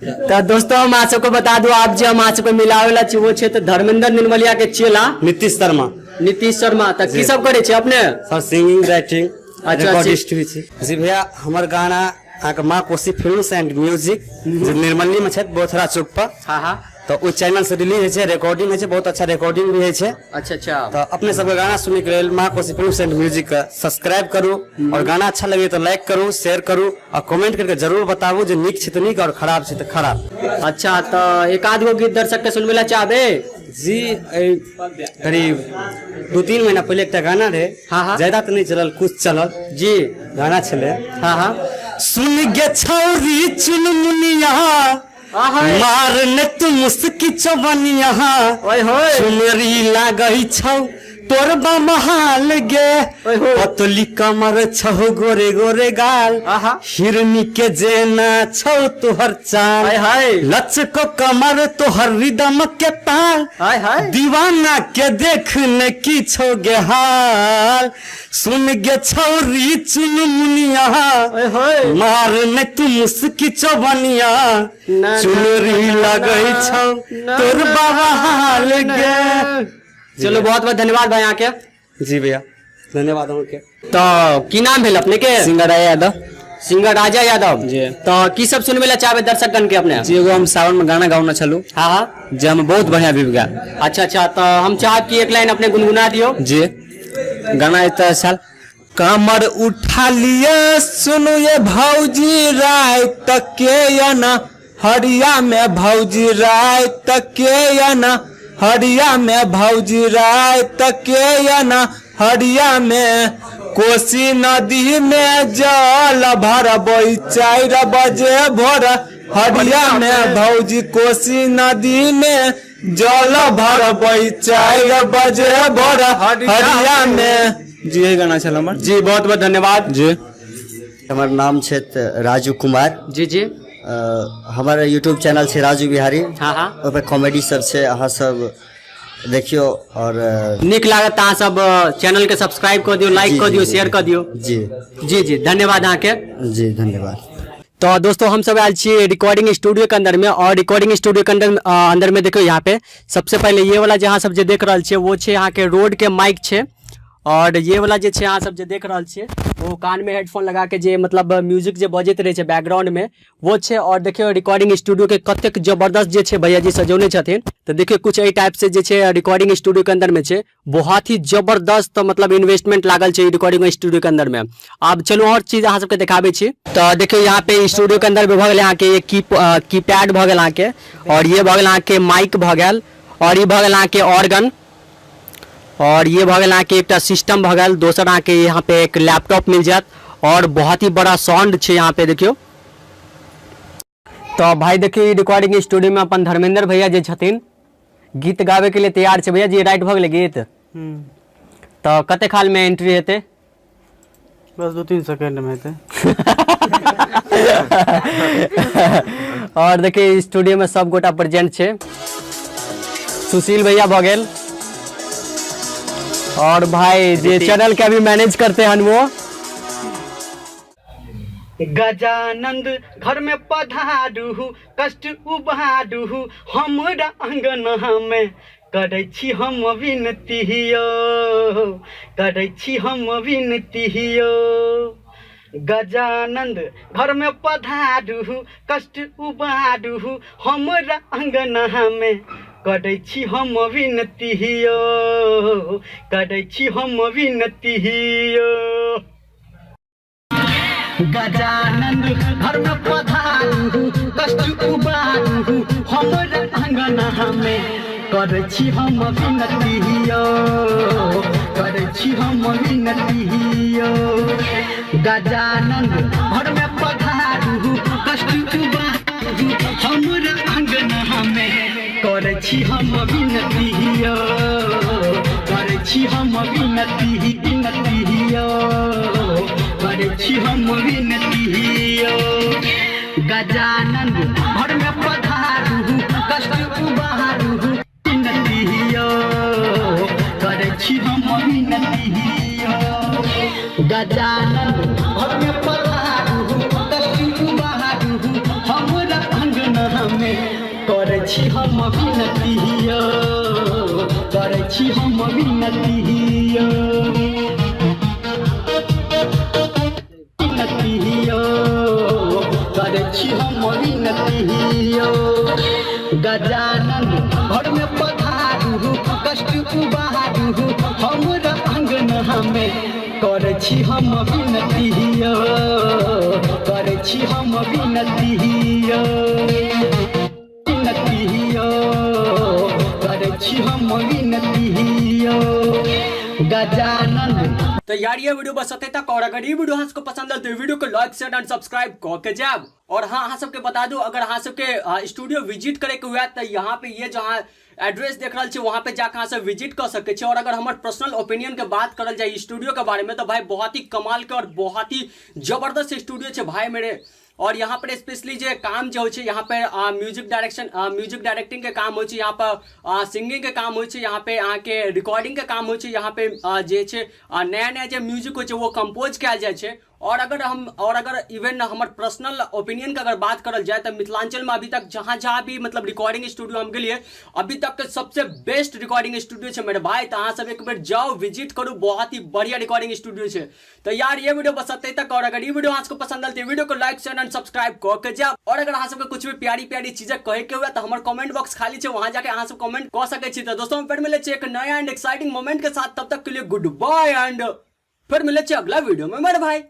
तो दोस्तों हम अहाँ सबके बता दू, आब जे हम अहाँ सबके मिलावे ला छी वो छै तऽ धर्मेंद्र निर्मलिया के चेला नीतीश शर्मा। नीतीश शर्मा। तऽ की सब करै छै अपने? सर सिंगिंग, राइटिंग, अच्छा, रिकॉर्डिस्ट भी छी। जी भैया, हमर गाना अहाँके माँ कोसी फिल्म्स एंड म्यूजिक जे निर्मली में छथि बोथरा चौक पर, हाँ हाँ, तऽ ओहि चैनल से रिलीज होइ छै, रिकॉर्डिंग होइ छै, बहुत अच्छा रिकॉर्डिंग भी होइ छै। अच्छा अच्छा। तऽ अपने सबके गाना सुनैके लेल माँ कोसी फिल्म्स एंड म्यूजिक के सब्सक्राइब करू और गाना अच्छा लगे तऽ लाइक करू, शेयर करू और कमेंट करके जरूर बताबू जे नीक छै तऽ नीक और खराब छै तऽ खराब। अच्छा, तऽ एक आध गो गीत दर्शक के सुनबै ला चाहबे? जी, एहि करीब 2-3 महीना पहिले एकटा गाना रहे। हाँ, हाँ। ज्यादा तऽ नहि चलल, कुछ चलल। जी। गाना छलै। हाँ हाँ। सुन गे छौरी चुनमुनिया, मार ने तू मुस्की चवनिया, ओए होए, चुनरी लागै छौ तोर बमहाल गे, ओए होए, पतली कमर छौ गोरे गोरे गाल, आहा, हिरनी के जेना छौ तोहर चाल, हाय हाय, लचको कमर तोहर रिदम के ताल, हाय हाय, दीवाना के देखने की छौ गे हाल, सुन गे छौरी चुनमुनिया, ओए होए, मार ने तू मुस्की चवनिया, ना, चुनरी ना, लगै ना, छौ ना, तोर ना, बाबा हाल ना, गे। चलो बहुत बहुत धन्यवाद भाई अहाँके। जी भैया, धन्यवाद अहाँके। तो की नाम भेल अपने के? सिंगर राजा यादव। सिंगर राजा यादव जी। तो की सब सुनबे ला चाहबे दर्शकगण के अपने? जी, एगो हम सावन में गाना गाउना छलू। हाँ हाँ। जे हम बहुत बढ़िया भी गायल। अच्छा अच्छा, तो हम चाहब कि एक लाइन अपने गुनगुना दियो। जी, गाना इतना साल कमर उठा लिए सुनु ये भौजी राय तक के ना हरिया में भौजी राय तक के ना हरिया में भौजी राय तक के ना हरिया में कोसी नदी में जल भरबै 4 बजे भोर हरिया में भौजी कोसी नदी में जल भरबै 4 बजे भोर हरिया में। जी, यही गाना छल हमर। जी, बहुत बहुत धन्यवाद। जी। हमर नाम छै राजू कुमार। जी जी। हमर यूट्यूब चैनल छै राजू बिहारी। हाँ हाँ। ओहि पर कॉमेडी सब छै, अहाँ सब देखियो और नीक लागत अहाँ सब चैनल के सब्सक्राइब कर दियो, लाइक जी, कर दियो, जी, शेयर कर दियो। जी। जी जी, धन्यवाद अहाँके। जी, धन्यवाद। तो दोस्तों हम सब आयल छी रिकॉर्डिंग स्टूडियो के अंदर में और रिकॉर्डिंग स्टूडियो के अंदर में देखियो यहाँ पे सबसे पहले ये वाला जहाँ सब जे देख रहल छियै वो छै यहाँ के रोड के माइक छै और ये वाला जे छै अहाँ सब जे देख रहल छियै वो कान में हेडफोन लगा के जे मतलब म्यूजिक जे बजैत रहे छै बैकग्राउंड में वो छै। और देखियो रिकॉर्डिंग स्टूडियो के कतेक जबरदस्त जे छै भैया जी सजौने छथिन। तो देखियो कुछ एहि टाइप से जे छै रिकॉर्डिंग स्टूडियो के अंदर में छै, बहुत ही जबरदस्त मतलब इन्वेस्टमेंट लागल छै रिकॉर्डिंग स्टूडियो के अंदर में। आब चलू और चीज अहाँ सबके देखाबै छी। तो देखियो यहाँ पे स्टूडियो के अंदर में भऽ गेल अहाँके ये कीपैड भऽ गेल अहाँके और ये भऽ गेल अहाँके माइक भऽ गेल और ई भऽ गेल अहाँके ऑर्गन और ये भऽ गेल अहाँके एकटा सिस्टम भऽ गेल, दोसर अहाँके यहाँ पे एक लैपटॉप मिल जायत और बहुत ही बड़ा साउंड छै यहाँ पे देखियो। तो भाई देखियो रिकॉर्डिंग स्टूडियो में अपन धर्मेंद्र भैया जे छथिन गीत गावे के लिए तैयार छै। भैया जी राइट भऽ गेलै गीत? तो कते खाल में एंट्री हेतै? बस 2-3 सेकेंड में हेतै। और देखियो स्टूडियो में सब गोटा प्रेजेंट छै, सुशील भैया भऽ गेल और भाई जे चैनल के अभी मैनेज करते हैं वो। गजानंद घर में पधारू कष्ट उबारू हमरा अंगना में करै छी हम विनती यो, करै छी हम विनती यो। गजानंद घर में पधारू कष्ट उबारू हमरा अंगना में करै छी हम विनती यो, करै छी हम विनती यो। गजानंद घर में पधारू कष्ट उबारू हमरा अंगना में करै छी हम विनती यो, करै छी हम विनती यो। गजानंद घर में पधारू कष्ट उबारू हमरा अंगना में करै छी हम विनती यो, करै छी हम विनती विनती यो, करै छी हम विनती यो। गजानंद घर में पधारू कष्ट उबारू विनती यो, करै छी हम विनती यो। गजानंद घर में पधारू कष्ट उबारू हमरा अंगना छी हम विनती यौ, करै छी हम विनती यौ, विनती यौ, करै छी हम विनती यौ। गजानन घर में पधारू, कष्ट उबारू हमरा अंगना में, करै छी हम विनती यौ, करै छी हम विनती यौ, विनती यौ, करै छी हम विनती यौ गजानन। तो यार ये वीडियो बस अते तक, और अगर ये वीडियो अहाँ सबके पसंद आयल तो वीडियो को लाइक शेयर एंड सब्सक्राइब कऽ के जायब। और हाँ, अहाँ सबके बता दू, अगर अहाँ सबके स्टूडियो विजिट करे के हुए तो यहाँ पे ये जहाँ एड्रेस देख रहल छी वहाँ पे जाकर अहाँ सब विजिट कर सके छी। और अगर हमर पर्सनल ओपिनियन के बात करल जाए स्टूडियो के बारे में तो भाई बहुत ही कमाल के और बहुत ही जबरदस्त स्टूडियो है भाई मेरे। और यहाँ पर स्पेशली जे काम जो होय यहाँ पर म्यूजिक डायरेक्शन, म्यूजिक डायरेक्टिंग के काम होय, यहाँ पर सिंगिंग के काम होय, यहाँ पे अहाँ के रिकॉर्डिंग के काम होय, यहाँ पे जे छै नया नया जे म्यूजिक होय वो कंपोज कयल जाय छै। और अगर हम और अगर इवन हमर पर्सनल ओपिनियन के अगर बात करल जाए तो मिथिलांचल में अभी तक जहाँ जहाँ भी मतलब रिकॉर्डिंग स्टूडियो हम गेलिए अभी तक के सबसे बेस्ट रिकॉर्डिंग स्टूडियो है मेरे भाई। तो अहाँ सब एक बेर जाओ विजिट करू, बहुत ही बढ़िया रिकॉर्डिंग स्टूडियो है। तो यार ये वीडियो बस अते तक, और अगर ये वीडियो अहाँ सबके पसंद आयल तो वीडियो को लाइक शेयर एंड सब्सक्राइब कऽ के जाओ। और अगर अहाँ सबके कुछ भी प्यारी प्यारी चीजें कहे के हुए तो हमर कमेंट बॉक्स खाली है, वहां जाके अहाँ सब कमेंट कऽ सकै छी। तो दोस्तों फिर मिले एक नया एंड एक्साइटिंग मोमेंट के साथ, तब तक के लिए गुड बाय एंड फिर मिले अगला वीडियो में मेरे भाई।